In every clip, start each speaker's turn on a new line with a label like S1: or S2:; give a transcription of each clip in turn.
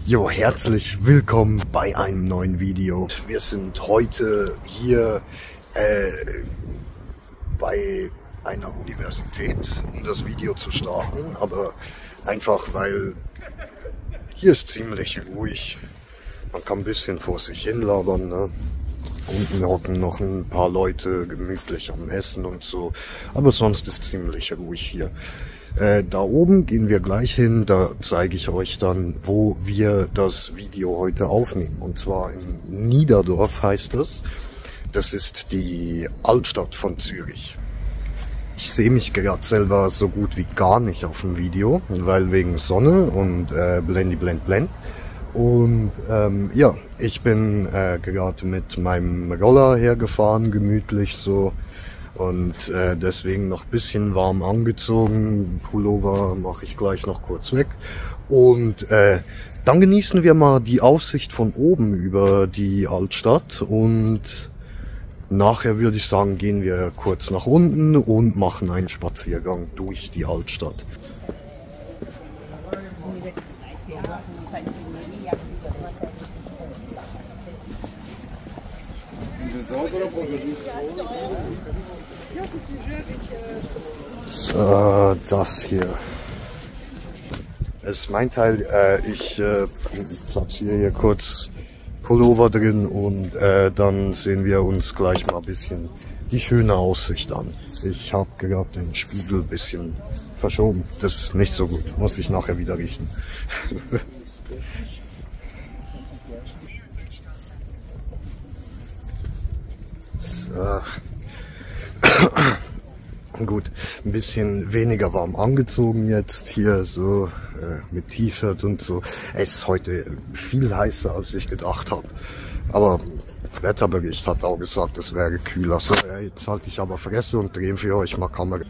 S1: Jo, herzlich willkommen bei einem neuen Video. Wir sind heute hier bei einer Universität, um das Video zu starten, aber einfach weil hier ist ziemlich ruhig. Man kann ein bisschen vor sich hin labern, ne? Unten hocken noch ein paar Leute gemütlich am Essen und so, aber sonst ist ziemlich ruhig hier. Da oben gehen wir gleich hin, da zeige ich euch dann, wo wir das Video heute aufnehmen. Und zwar in Niederdorf heißt das. Das ist die Altstadt von Zürich. Ich sehe mich gerade selber so gut wie gar nicht auf dem Video, weil wegen Sonne und Blendi blend blend. Und ja, ich bin gerade mit meinem Roller hergefahren, gemütlich so. Und deswegen noch ein bisschen warm angezogen. Pullover mache ich gleich noch kurz weg. Und dann genießen wir mal die Aussicht von oben über die Altstadt. Und nachher würde ich sagen, gehen wir kurz nach unten und machen einen Spaziergang durch die Altstadt. So, das hier. Es ist mein Teil. Ich platziere hier kurz Pullover drin und dann sehen wir uns gleich mal ein bisschen die schöne Aussicht an. Ich habe gerade den Spiegel ein bisschen verschoben. Das ist nicht so gut. Muss ich nachher wieder richten. So. Gut, ein bisschen weniger warm angezogen jetzt hier, so mit T-Shirt und so. Es ist heute viel heißer, als ich gedacht habe. Aber Wetterbericht hat auch gesagt, es wäre kühler. So, jetzt halte ich aber Fresse und drehe für euch mal Kamera.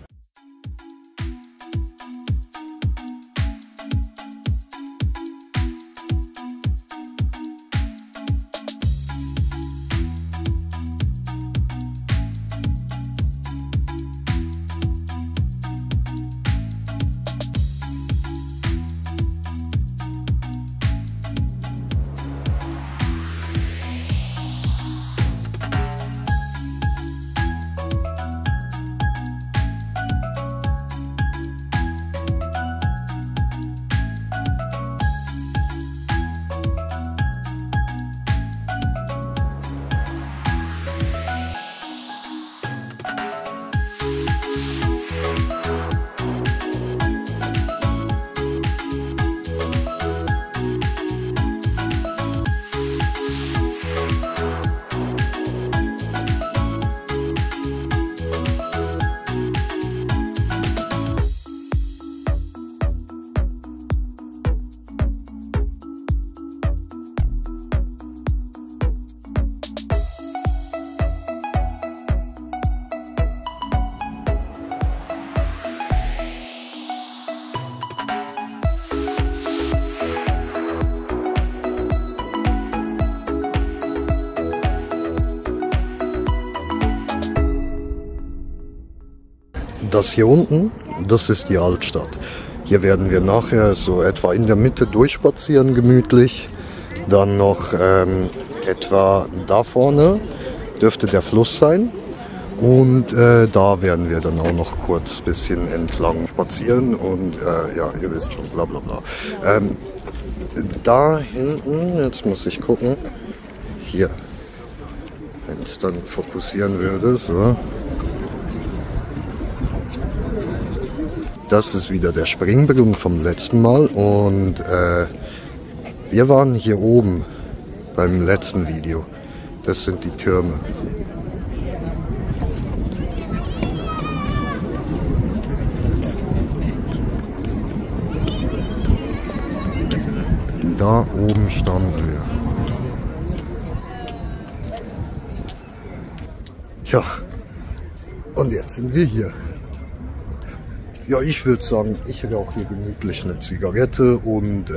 S1: Das hier unten, das ist die Altstadt. Hier werden wir nachher so etwa in der Mitte durchspazieren, gemütlich. Dann noch etwa da vorne dürfte der Fluss sein. Und da werden wir dann auch noch kurz ein bisschen entlang spazieren. Und ja, ihr wisst schon, bla bla bla. Da hinten, jetzt muss ich gucken, hier, wenn es dann fokussieren würde, so. Das ist wieder der Springbrunnen vom letzten Mal und wir waren hier oben beim letzten Video. Das sind die Türme. Da oben standen wir. Tja, und jetzt sind wir hier. Ja, ich würde sagen, ich rauche hier gemütlich eine Zigarette und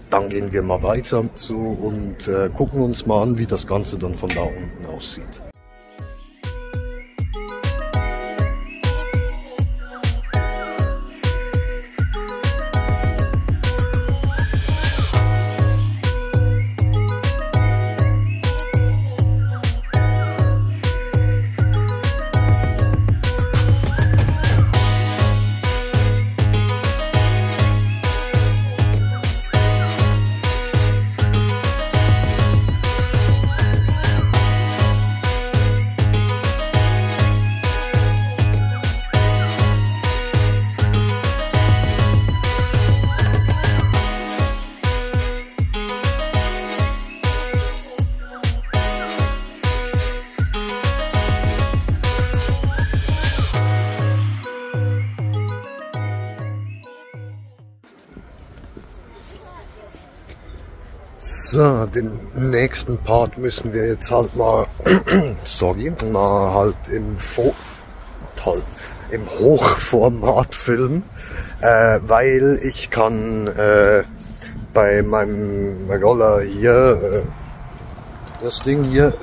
S1: dann gehen wir mal weiter so und gucken uns mal an, wie das Ganze dann von da unten aussieht. So, den nächsten Part müssen wir jetzt halt mal, sorry, mal halt im Hochformat filmen, weil ich kann bei meinem Roller hier, das Ding hier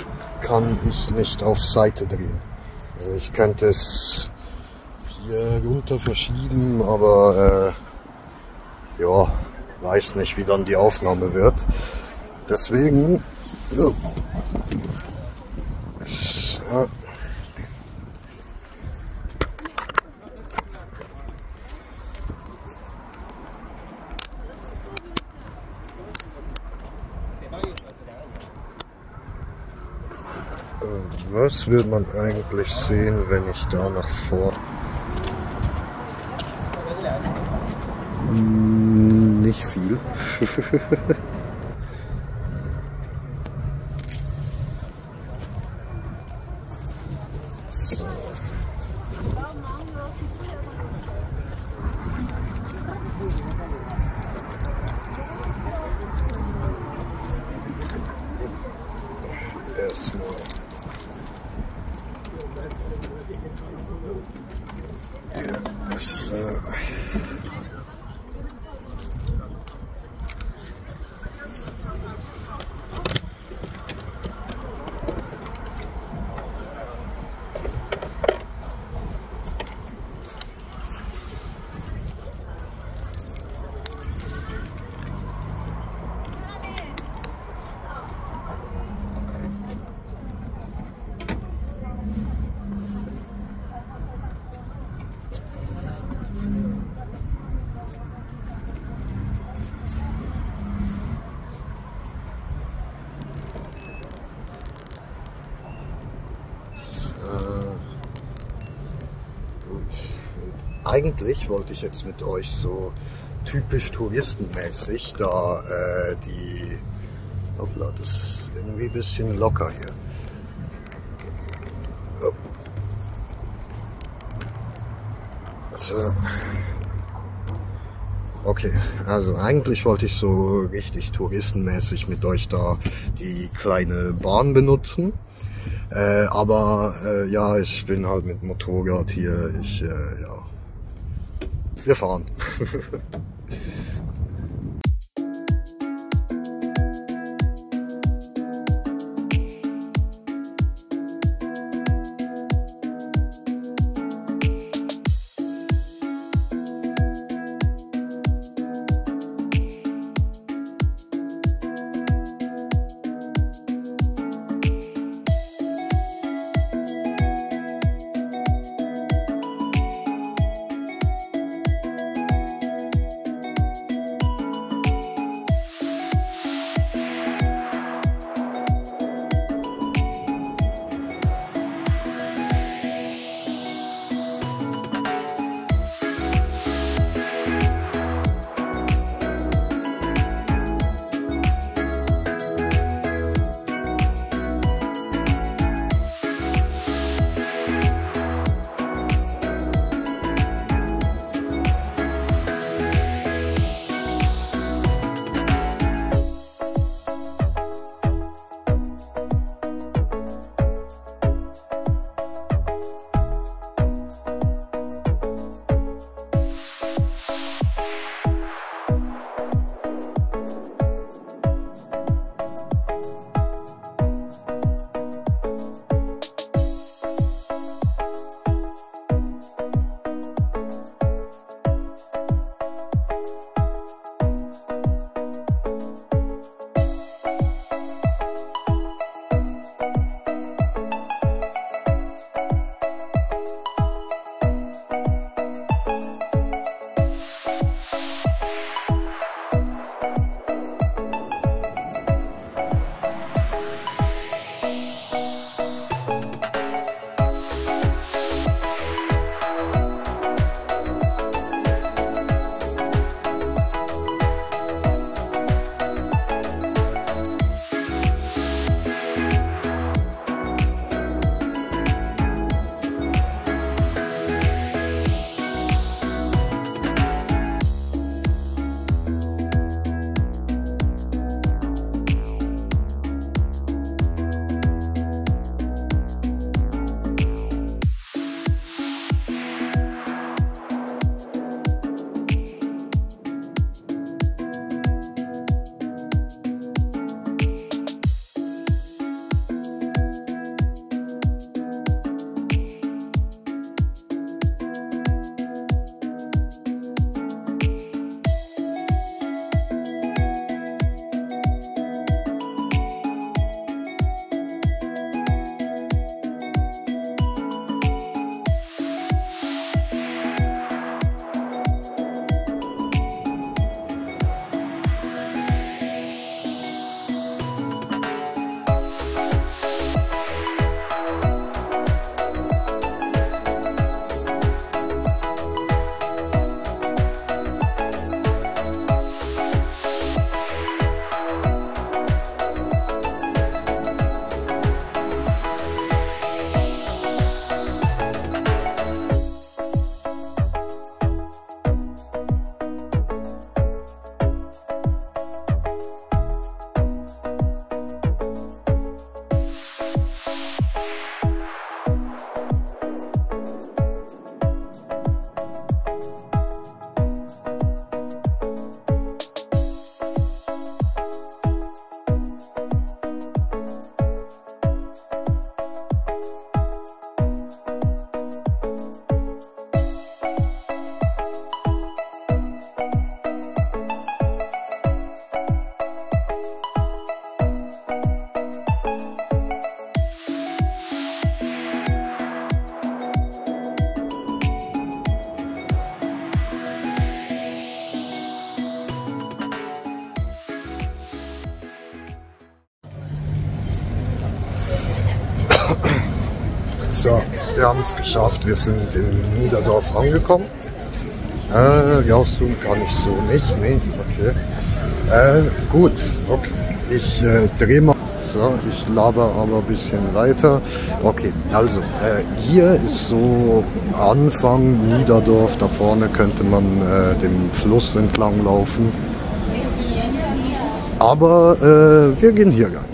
S1: kann ich nicht auf Seite drehen. Also ich könnte es hier runter verschieben, aber ja, weiß nicht, wie dann die Aufnahme wird. Deswegen so. Was will man eigentlich sehen, wenn ich da nach vorne? Nicht viel. So. Erstmal. So. Eigentlich wollte ich jetzt mit euch so typisch touristenmäßig da die... Hoppla, das ist irgendwie ein bisschen locker hier. So. Okay, also eigentlich wollte ich so richtig touristenmäßig mit euch da die kleine Bahn benutzen. Aber ja, ich bin halt mit Motorrad hier, ja, wir fahren. So, wir haben es geschafft. Wir sind in Niederdorf angekommen. Rauszoomen kann ich so nicht. Nee, okay. Gut, okay. Ich drehe mal. So, ich laber aber ein bisschen weiter. Okay, also hier ist so Anfang Niederdorf. Da vorne könnte man dem Fluss entlang laufen. Aber wir gehen hier rein.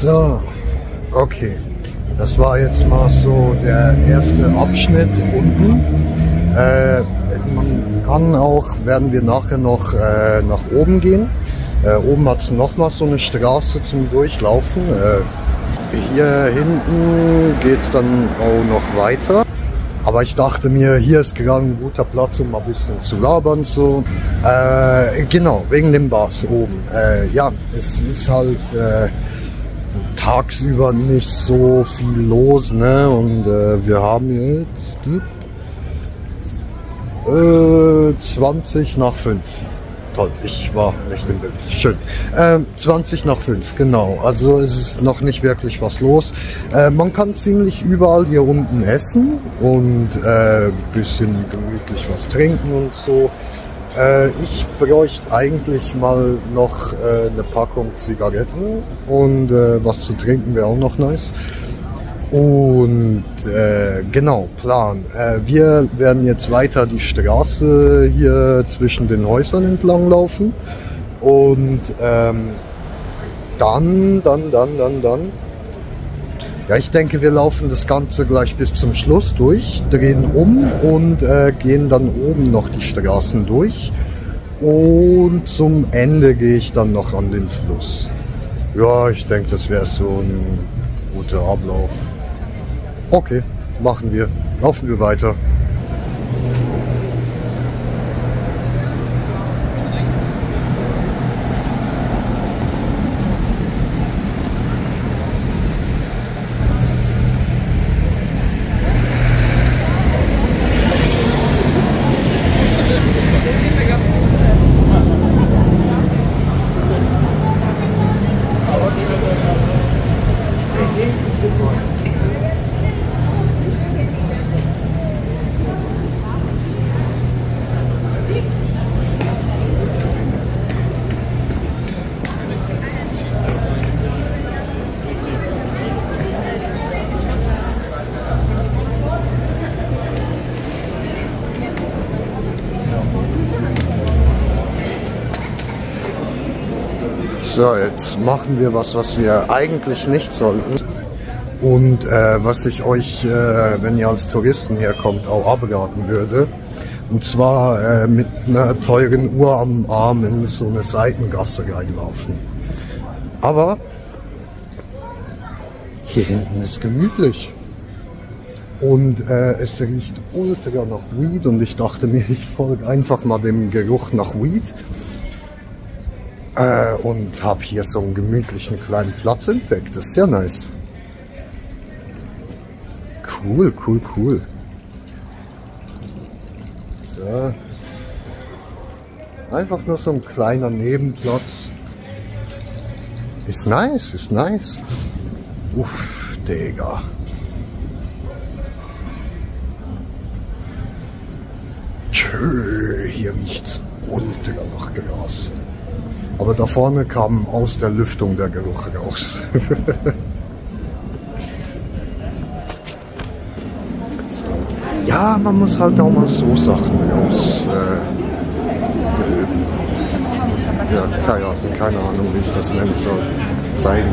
S1: So, okay. Das war jetzt mal so der erste Abschnitt unten. Man kann auch, werden wir nachher noch nach oben gehen. Oben hat es nochmal so eine Straße zum Durchlaufen. Hier hinten geht es dann auch noch weiter. Aber ich dachte mir, hier ist gerade ein guter Platz, um mal ein bisschen zu labern. So. Genau, wegen dem Bars oben. Ja, es ist halt tagsüber nicht so viel los, ne? Und wir haben jetzt 20 nach 5. Toll, ich war nicht im Bild. Schön. 20 nach 5, genau. Also es ist noch nicht wirklich was los. Man kann ziemlich überall hier unten essen und bisschen gemütlich was trinken und so. Ich bräuchte eigentlich mal noch eine Packung Zigaretten und was zu trinken wäre auch noch nice. Und genau, Plan. Wir werden jetzt weiter die Straße hier zwischen den Häusern entlang laufen. Und dann. Ja, ich denke, wir laufen das Ganze gleich bis zum Schluss durch, drehen um und gehen dann oben noch die Straßen durch. Und zum Ende gehe ich dann noch an den Fluss. Ja, ich denke, das wäre so ein guter Ablauf. Okay, machen wir. Laufen wir weiter. So, jetzt machen wir was wir eigentlich nicht sollten und was ich euch, wenn ihr als Touristen herkommt, auch abraten würde. Und zwar mit einer teuren Uhr am Arm in so eine Seitengasse reinlaufen. Aber hier hinten ist gemütlich. Und es riecht ultra nach Weed und ich dachte mir, ich folge einfach mal dem Geruch nach Weed. Und habe hier so einen gemütlichen kleinen Platz entdeckt. Das ist sehr nice. Cool. So. Einfach nur so ein kleiner Nebenplatz. Ist nice. Uff, Digga. Tschö, hier riecht's ultra nach Gras. Aber da vorne kam aus der Lüftung der Geruch raus. So. Ja, man muss halt auch mal so Sachen raus. Ja, keine Ahnung, wie ich das nennen soll. Zeigen.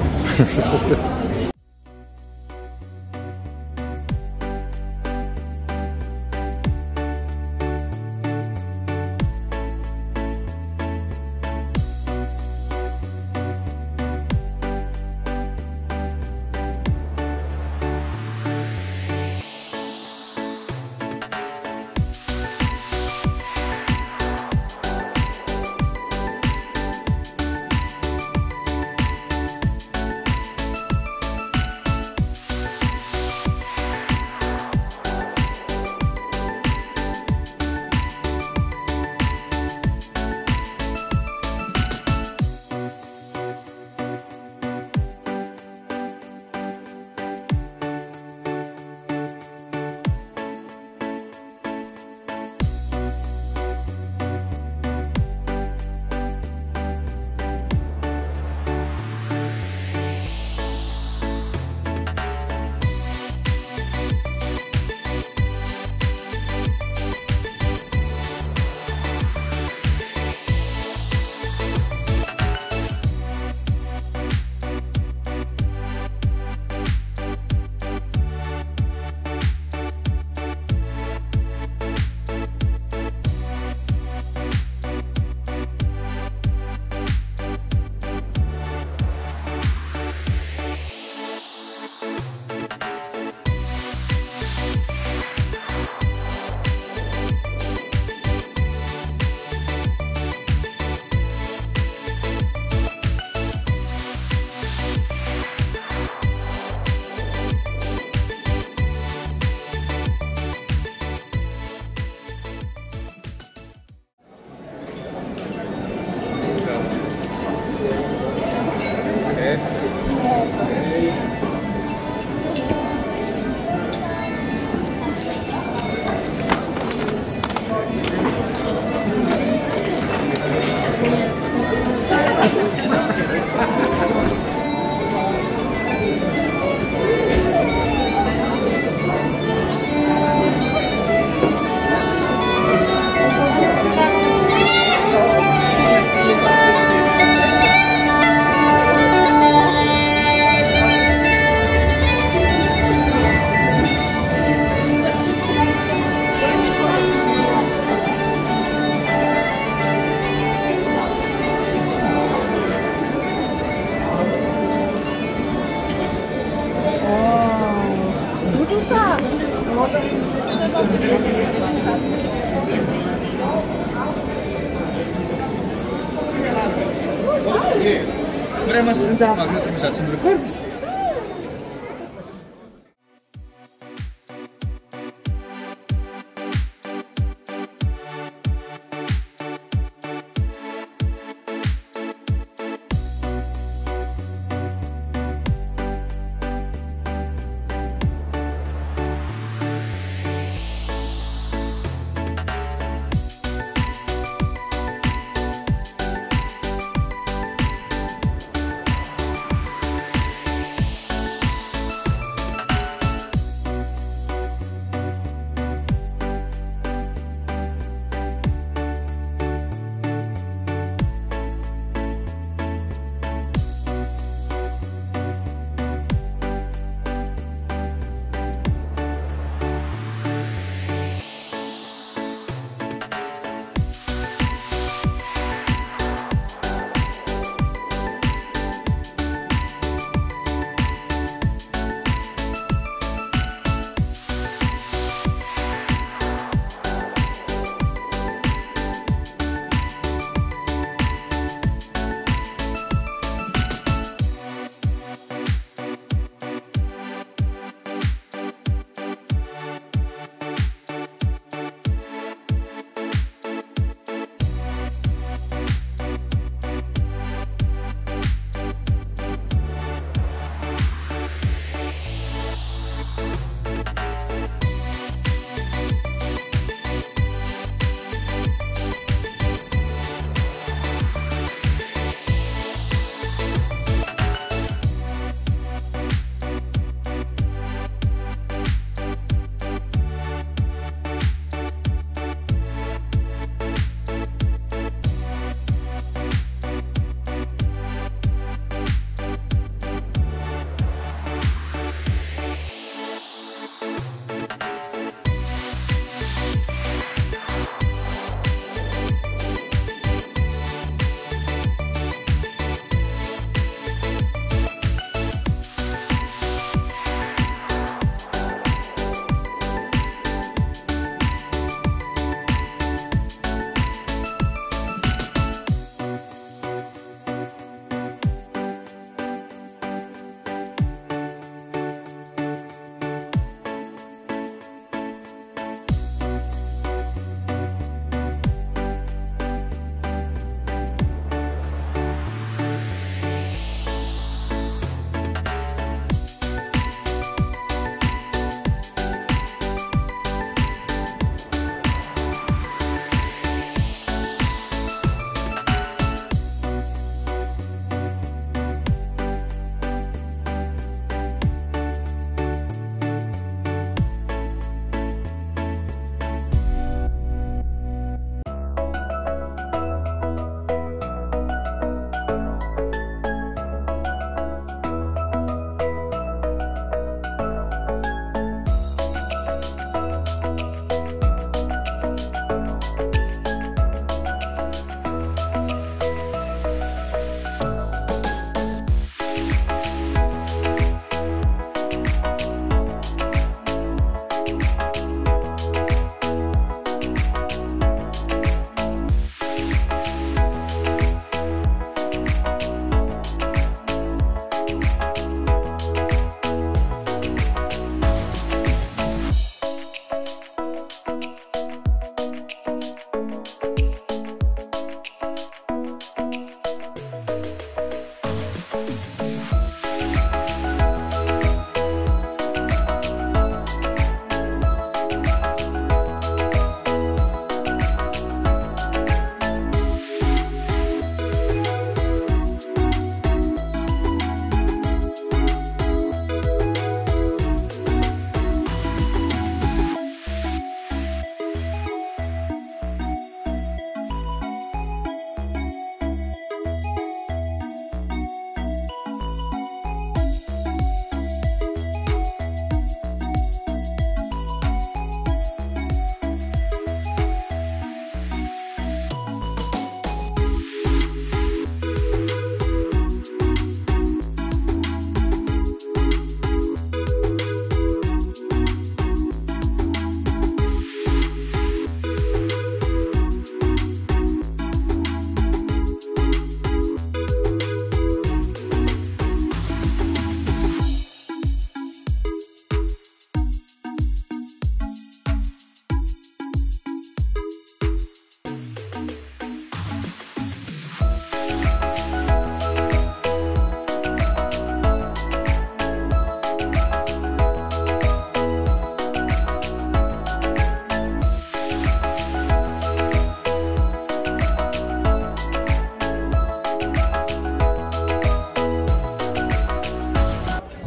S2: Mas senza ma che mi sa, sono ricordi?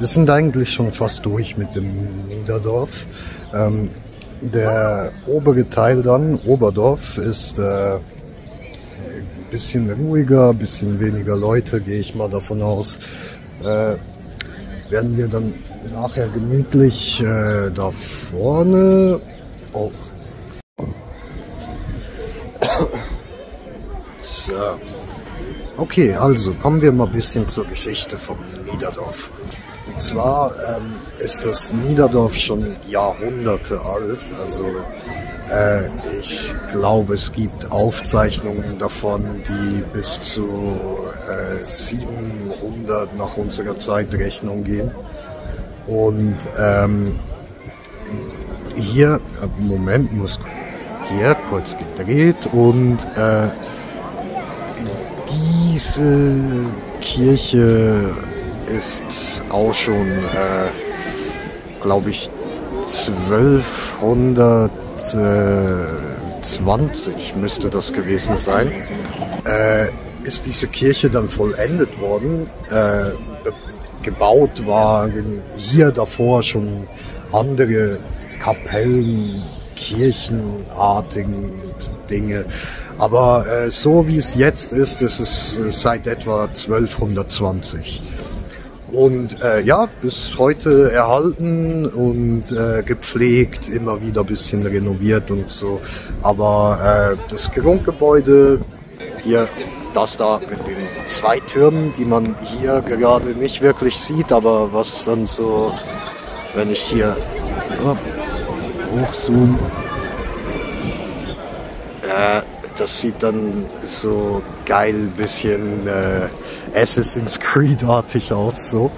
S1: Wir sind eigentlich schon fast durch mit dem Niederdorf. Der obere Teil dann, Oberdorf, ist ein bisschen ruhiger, ein bisschen weniger Leute, gehe ich mal davon aus. Werden wir dann nachher gemütlich da vorne auch. So. Okay, also kommen wir mal ein bisschen zur Geschichte vom Niederdorf. Und zwar ist das Niederdorf schon Jahrhunderte alt. Also ich glaube, es gibt Aufzeichnungen davon, die bis zu 700 nach unserer Zeitrechnung gehen. Und hier, Moment, muss hier kurz gedreht und diese Kirche ist auch schon, glaube ich, 1220 müsste das gewesen sein, ist diese Kirche dann vollendet worden. Gebaut waren hier davor schon andere Kapellen, kirchenartigen Dinge. Aber so wie es jetzt ist es seit etwa 1220. Und ja, bis heute erhalten und gepflegt, immer wieder ein bisschen renoviert und so. Aber das Grundgebäude, hier, das da mit den 2 Türmen, die man hier gerade nicht wirklich sieht, aber was dann so, wenn ich hier hochzoome, das sieht dann so geil, bisschen Assassin's Creed-artig aus, so.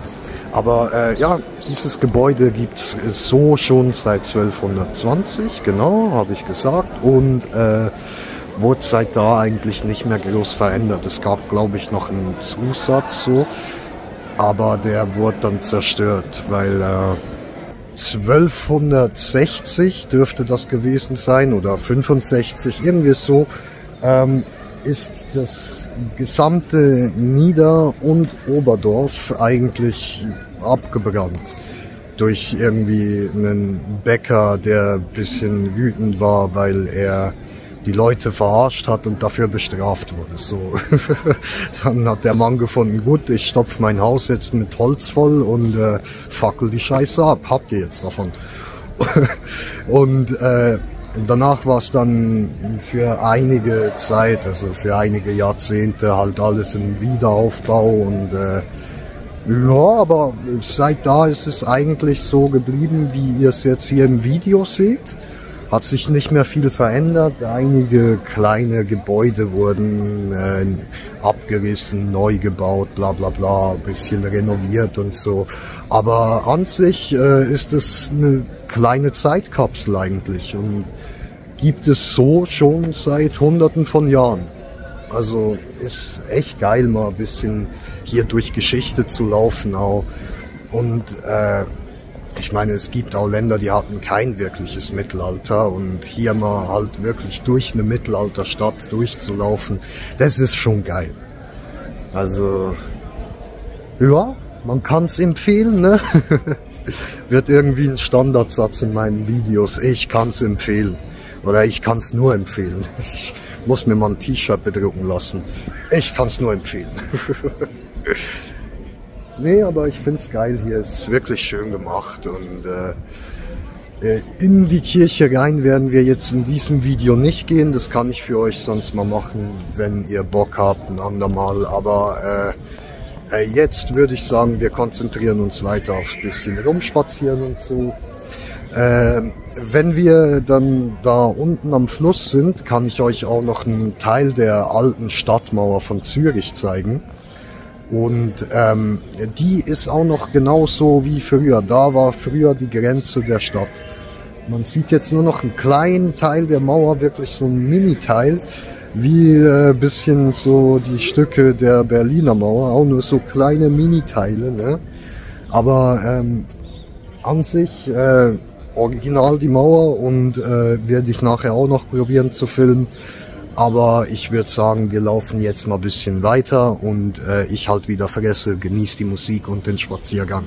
S1: Aber ja, dieses Gebäude gibt es so schon seit 1220, genau, habe ich gesagt, und wurde seit da eigentlich nicht mehr groß verändert. Es gab, glaube ich, noch einen Zusatz, so, aber der wurde dann zerstört, weil 1260 dürfte das gewesen sein oder 65, irgendwie so, ist das gesamte Nieder- und Oberdorf eigentlich abgebrannt. Durch irgendwie einen Bäcker, der ein bisschen wütend war, weil er die Leute verarscht hat und dafür bestraft wurde. So. Dann hat der Mann gefunden, gut, ich stopfe mein Haus jetzt mit Holz voll und fackel die Scheiße ab. Habt ihr jetzt davon? Und danach war es dann für einige Zeit, also für einige Jahrzehnte halt alles im Wiederaufbau und ja, aber seit da ist es eigentlich so geblieben, wie ihr es jetzt hier im Video seht. Hat sich nicht mehr viel verändert. Einige kleine Gebäude wurden abgerissen, neu gebaut, bla bla bla, ein bisschen renoviert und so. Aber an sich ist es eine kleine Zeitkapsel eigentlich und gibt es so schon seit Hunderten von Jahren. Also ist echt geil, mal ein bisschen hier durch Geschichte zu laufen auch. Und ich meine, es gibt auch Länder, die hatten kein wirkliches Mittelalter und hier mal halt wirklich durch eine Mittelalterstadt durchzulaufen, das ist schon geil. Also, ja, man kann es empfehlen, ne? Wird irgendwie ein Standardsatz in meinen Videos, ich kann es empfehlen. Oder ich kann es nur empfehlen. Ich muss mir mal ein T-Shirt bedrucken lassen. Ich kann es nur empfehlen. Nee, aber ich finde es geil hier. Es ist wirklich schön gemacht. Und in die Kirche rein werden wir jetzt in diesem Video nicht gehen. Das kann ich für euch sonst mal machen, wenn ihr Bock habt, ein andermal. Aber jetzt würde ich sagen, wir konzentrieren uns weiter aufs bisschen rumspazieren und so. Wenn wir dann da unten am Fluss sind, kann ich euch auch noch einen Teil der alten Stadtmauer von Zürich zeigen. Und die ist auch noch genauso wie früher. Da war früher die Grenze der Stadt. Man sieht jetzt nur noch einen kleinen Teil der Mauer, wirklich so ein Mini-Teil, wie bisschen so die Stücke der Berliner Mauer, auch nur so kleine Mini-Teile, ne? Aber an sich original die Mauer und werde ich nachher auch noch probieren zu filmen. Aber ich würde sagen, wir laufen jetzt mal ein bisschen weiter und ich halt wieder vergesse, genießt die Musik und den Spaziergang.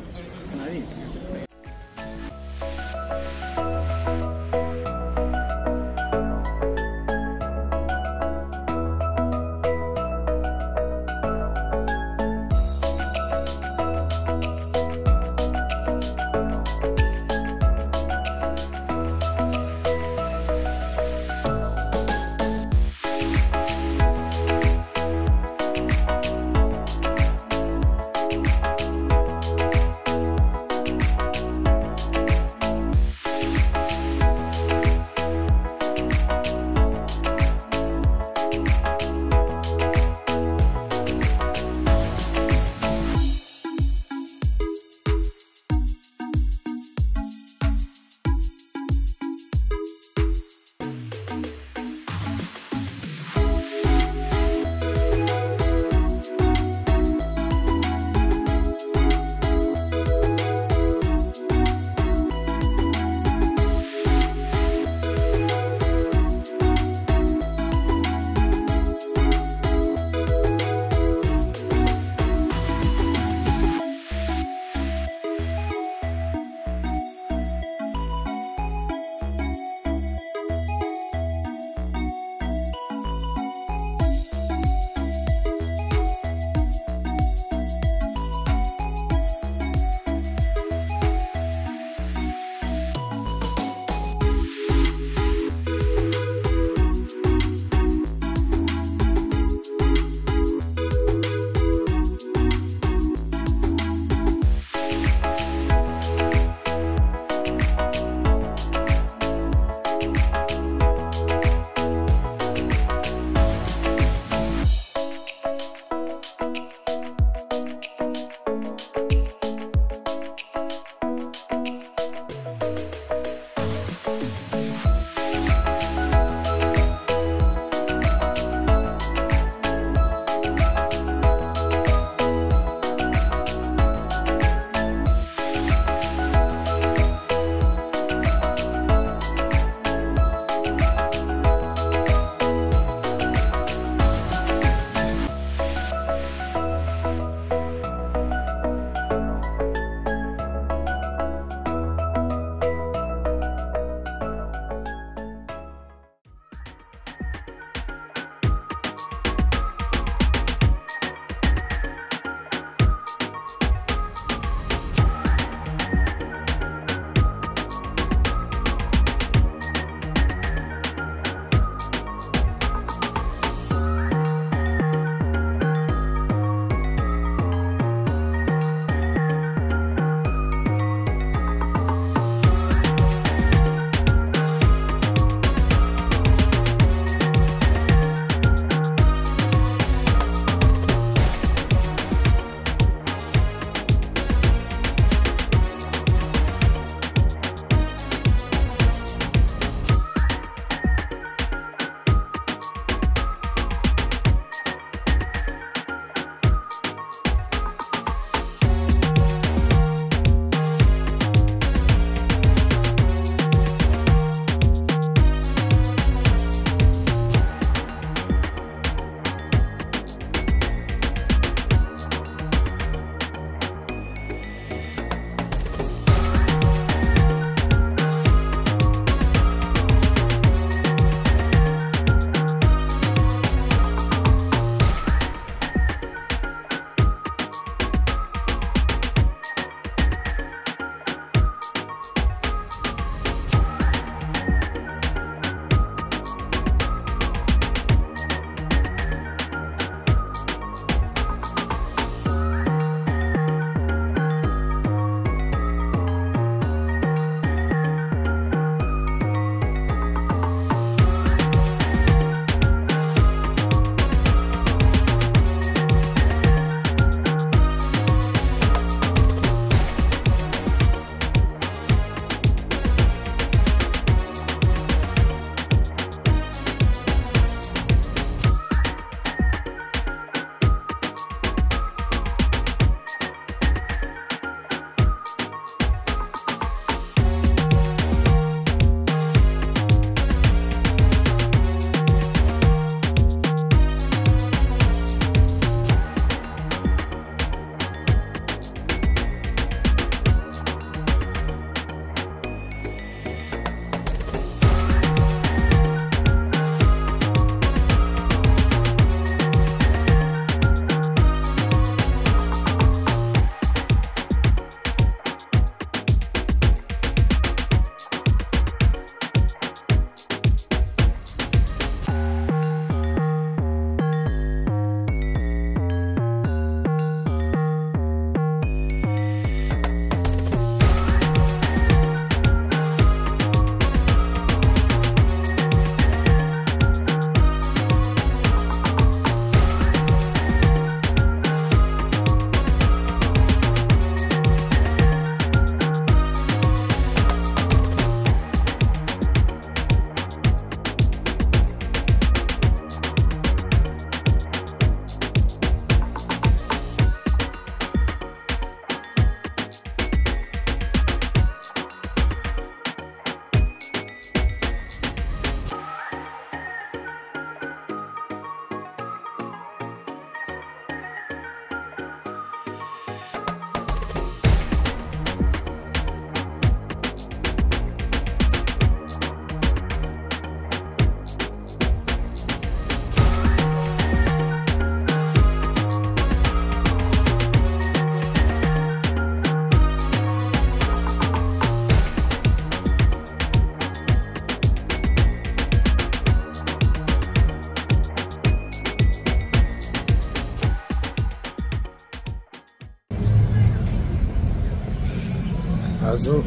S1: Also,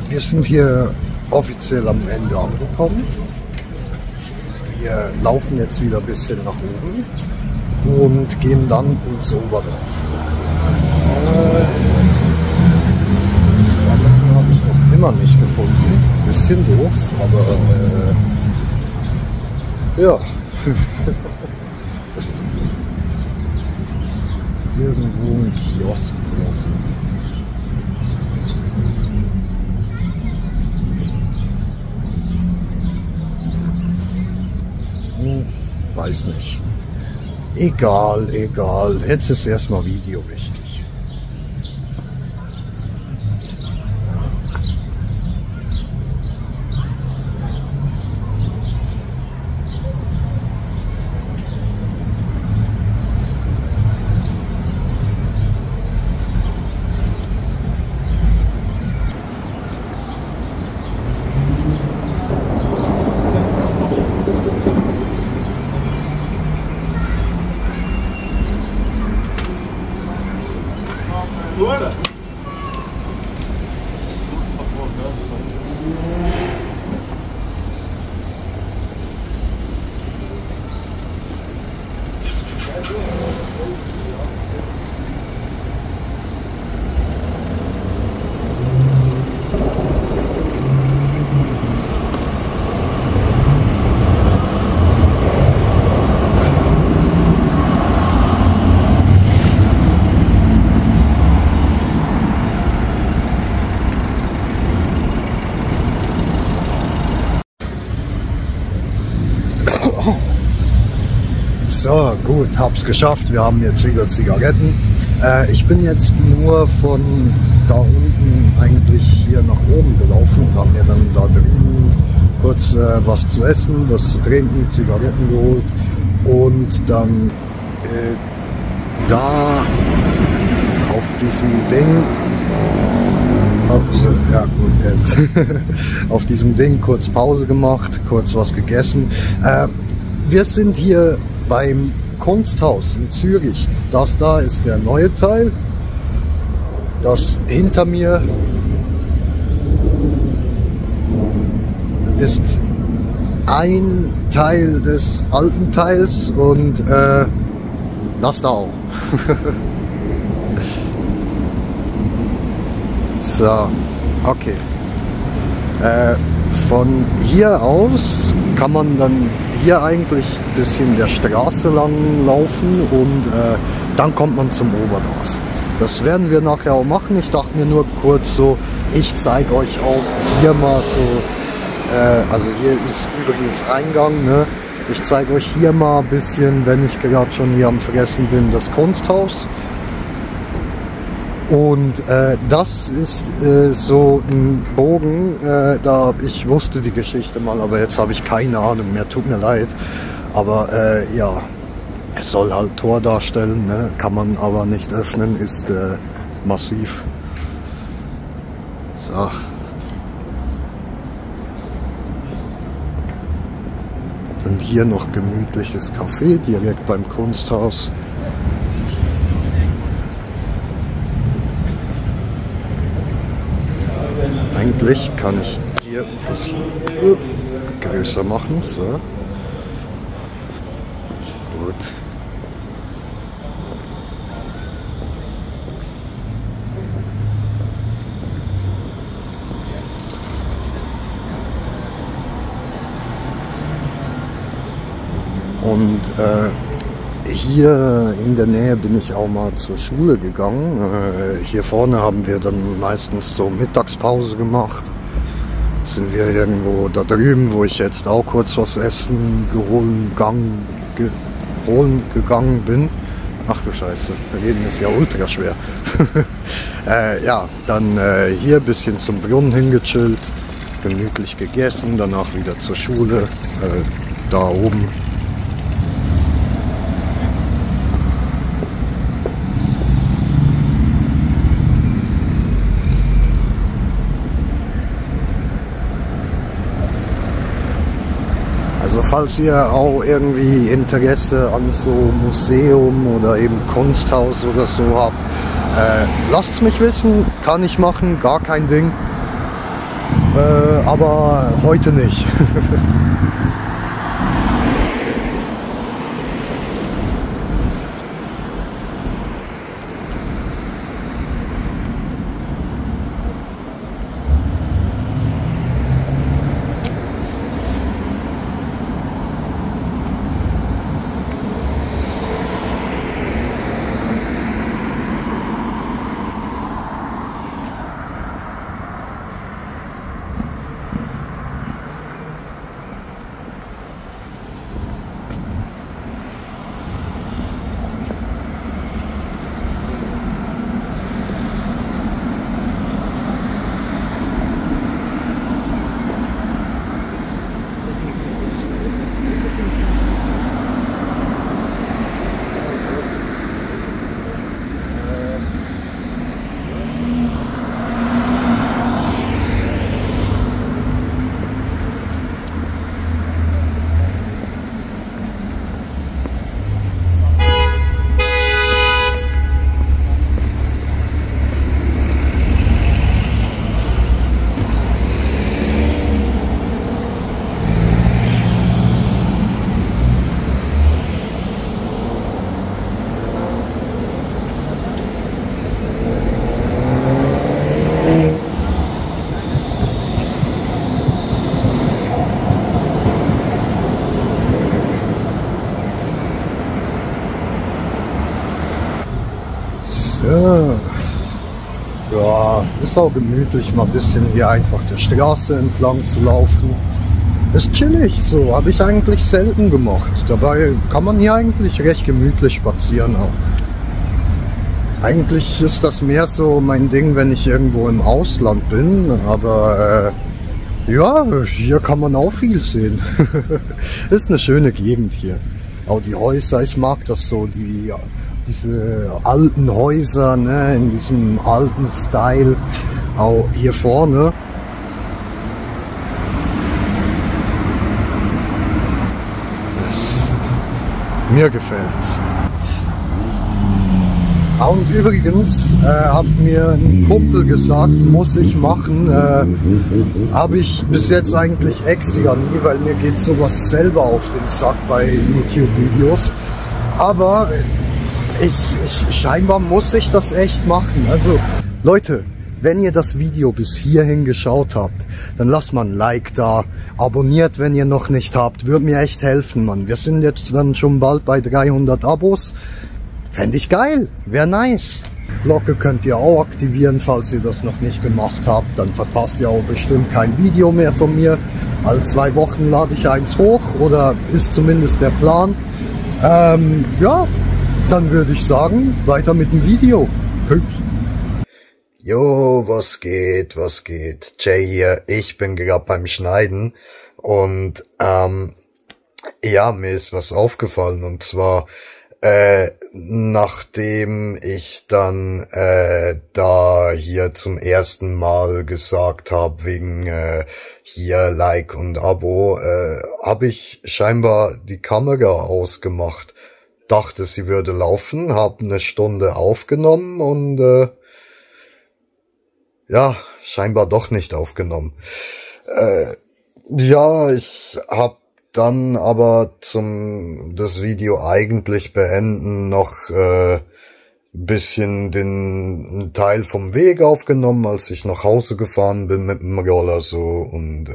S1: wir sind hier offiziell am Ende angekommen. Wir laufen jetzt wieder ein bisschen nach oben und gehen dann ins Oberdorf. Habe ich noch immer nicht gefunden. Bisschen doof, aber ja. Irgendwo ein Kiosk oder so. Weiß nicht. Egal, egal. Jetzt ist erstmal Video wichtig. So, gut, hab's geschafft. Wir haben jetzt wieder Zigaretten. Ich bin jetzt nur von da unten eigentlich hier nach oben gelaufen und habe mir dann da drüben kurz was zu essen, was zu trinken, Zigaretten geholt und dann da auf diesem Ding, ja gut, jetzt auf diesem Ding kurz Pause gemacht, kurz was gegessen. Wir sind hier beim Kunsthaus in Zürich. Das da ist der neue Teil. Das hinter mir ist ein Teil des alten Teils und das da auch. So, okay. Von hier aus kann man dann hier eigentlich ein bisschen der Straße lang laufen und dann kommt man zum Oberdorf. Das werden wir nachher auch machen. Ich dachte mir nur kurz so, ich zeige euch auch hier mal so, also hier ist übrigens Eingang, ne? Ich zeige euch hier mal ein bisschen, wenn ich gerade schon hier am Fressen bin, das Kunsthaus. Und das ist so ein Bogen, ich wusste die Geschichte mal, aber jetzt habe ich keine Ahnung mehr, tut mir leid. Aber ja, es soll halt Tor darstellen, ne? Kann man aber nicht öffnen, ist massiv. So. Dann hier noch gemütliches Café direkt beim Kunsthaus. Eigentlich kann ich hier ein bisschen größer machen. So. Gut. Und hier in der Nähe bin ich auch mal zur Schule gegangen. Hier vorne haben wir dann meistens so Mittagspause gemacht. Sind wir irgendwo da drüben, wo ich jetzt auch kurz was essen holen gegangen bin. Ach du Scheiße, reden ist ja ultra schwer. Ja, dann hier ein bisschen zum Brunnen hingechillt, gemütlich gegessen, danach wieder zur Schule, da oben. Also falls ihr auch irgendwie Interesse an so Museum oder eben Kunsthaus oder so habt, lasst es mich wissen, kann ich machen, gar kein Ding. aber heute nicht. Ja, ist auch gemütlich, mal ein bisschen hier einfach der Straße entlang zu laufen. Ist chillig, so habe ich eigentlich selten gemacht. Dabei kann man hier eigentlich recht gemütlich spazieren auch. Eigentlich ist das mehr so mein Ding, wenn ich irgendwo im Ausland bin, aber ja, hier kann man auch viel sehen. Ist eine schöne Gegend hier. Auch die Häuser, ich mag das so, diese alten Häuser, ne, in diesem alten Style, auch hier vorne. Mir gefällt's. Und übrigens hat mir ein Kumpel gesagt, muss ich machen, habe ich bis jetzt eigentlich extra nie, weil mir geht sowas selber auf den Sack bei YouTube-Videos. Aber scheinbar muss ich das echt machen. Also Leute, wenn ihr das Video bis hierhin geschaut habt, dann lasst mal ein Like da, abonniert, wenn ihr noch nicht habt, würde mir echt helfen, Mann. Wir sind jetzt dann schon bald bei 300 Abos. Fände ich geil, wäre nice. Glocke könnt ihr auch aktivieren, falls ihr das noch nicht gemacht habt. Dann verpasst ihr auch bestimmt kein Video mehr von mir. Alle 2 Wochen lade ich eins hoch, oder ist zumindest der Plan. Ja, dann würde ich sagen, weiter mit dem Video. Jo, was geht, was geht? Jay hier, ich bin gerade beim Schneiden und ja, mir ist was aufgefallen, und zwar nachdem ich dann da hier zum ersten Mal gesagt habe, wegen hier Like und Abo, habe ich scheinbar die Kamera ausgemacht. Dachte, sie würde laufen, habe eine Stunde aufgenommen und ja, scheinbar doch nicht aufgenommen. Ja, ich habe dann aber das Video eigentlich beenden noch bisschen den Teil vom Weg aufgenommen, als ich nach Hause gefahren bin mit dem Roller so, und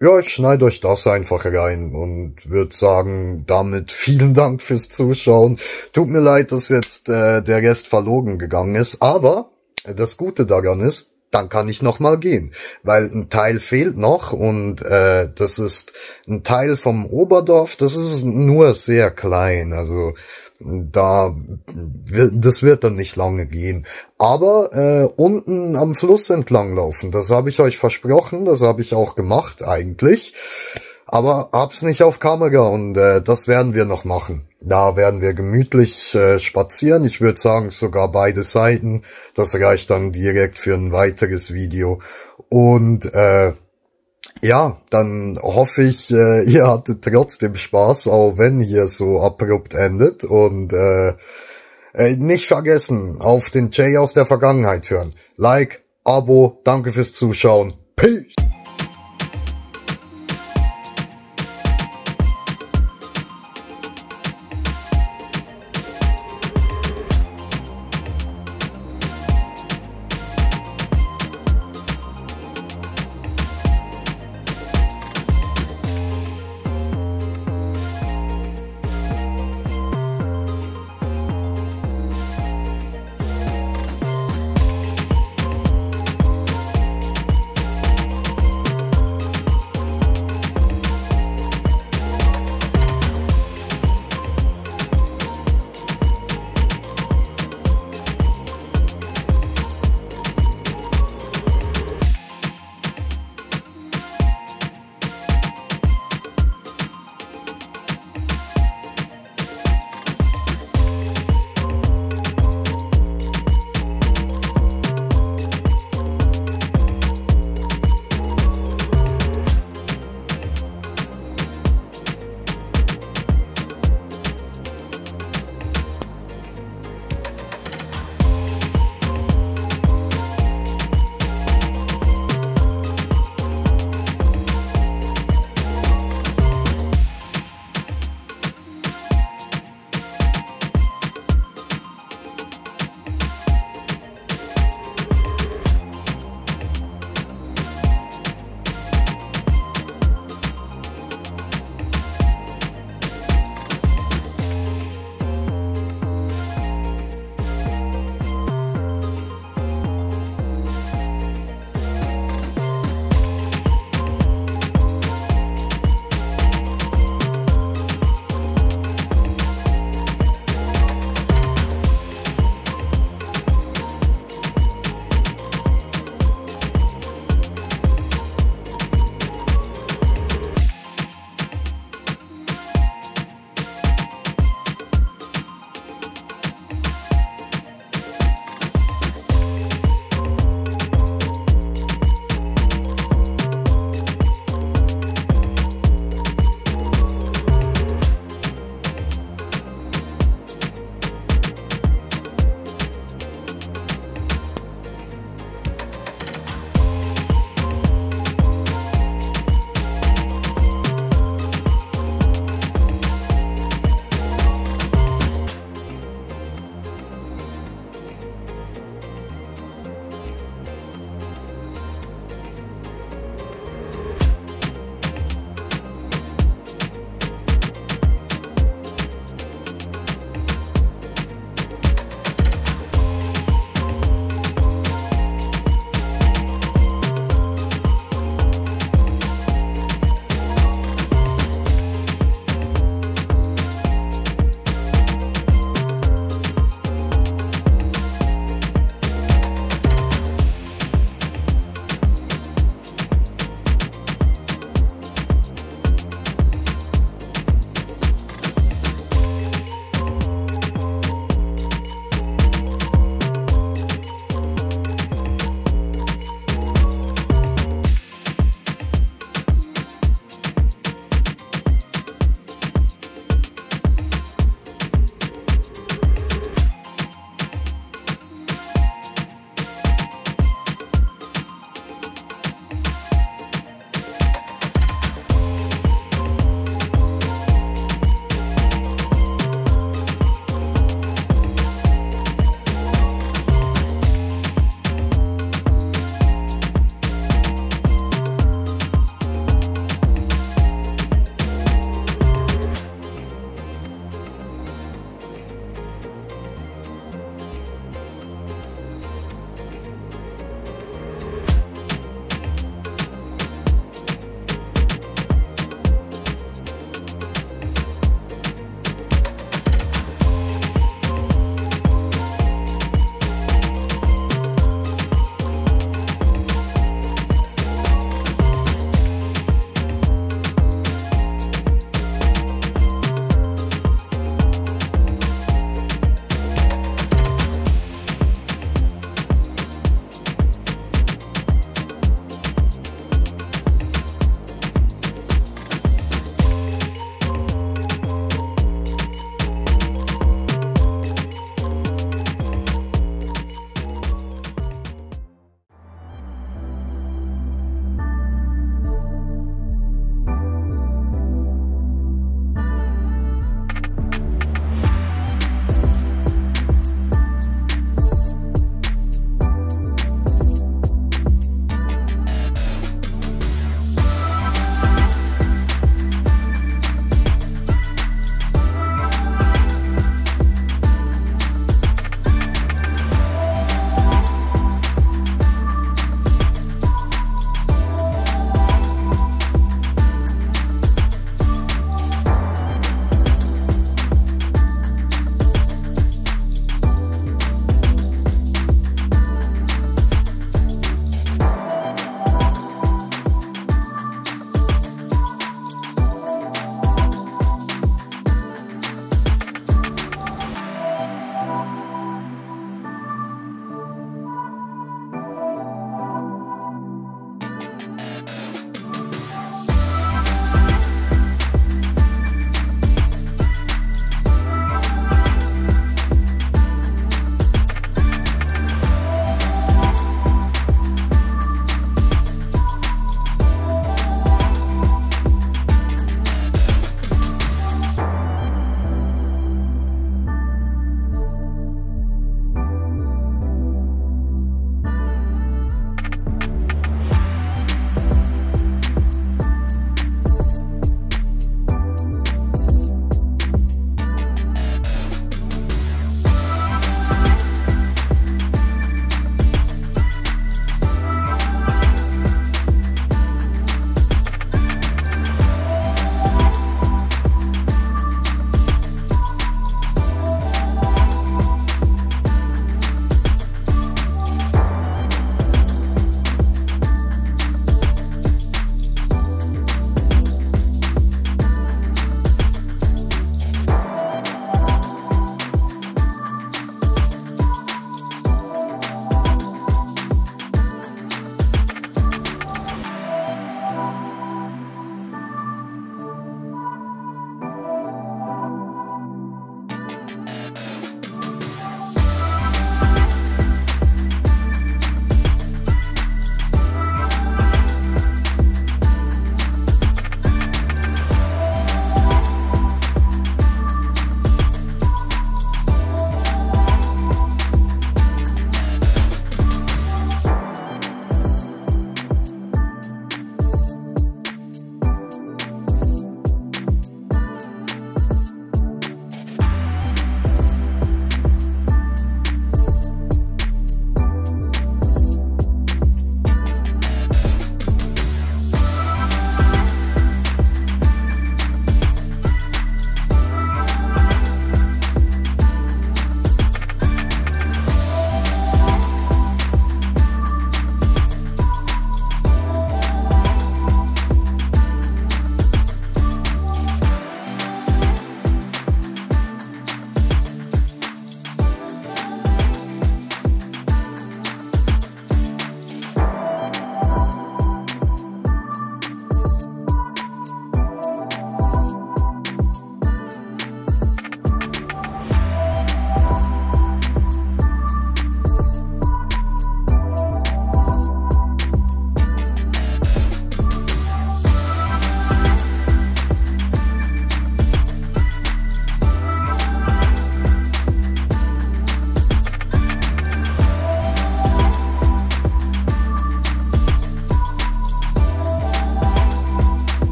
S1: ja, ich schneide euch das einfach rein und würde sagen, damit vielen Dank fürs Zuschauen. Tut mir leid, dass jetzt der Rest verloren gegangen ist, aber das Gute daran ist, dann kann ich noch mal gehen, weil ein Teil fehlt noch, und das ist ein Teil vom Oberdorf, das ist nur sehr klein, also das wird dann nicht lange gehen. Aber unten am Fluss entlang laufen, das habe ich euch versprochen, das habe ich auch gemacht eigentlich, aber hab's nicht auf Kamera, und das werden wir noch machen. Da werden wir gemütlich spazieren, ich würde sagen sogar beide Seiten, das reicht dann direkt für ein weiteres Video. Und ja, dann hoffe ich, ihr hattet trotzdem Spaß, auch wenn hier so abrupt endet. Und nicht vergessen, auf den Jay aus der Vergangenheit hören. Like, Abo, danke fürs Zuschauen. Peace.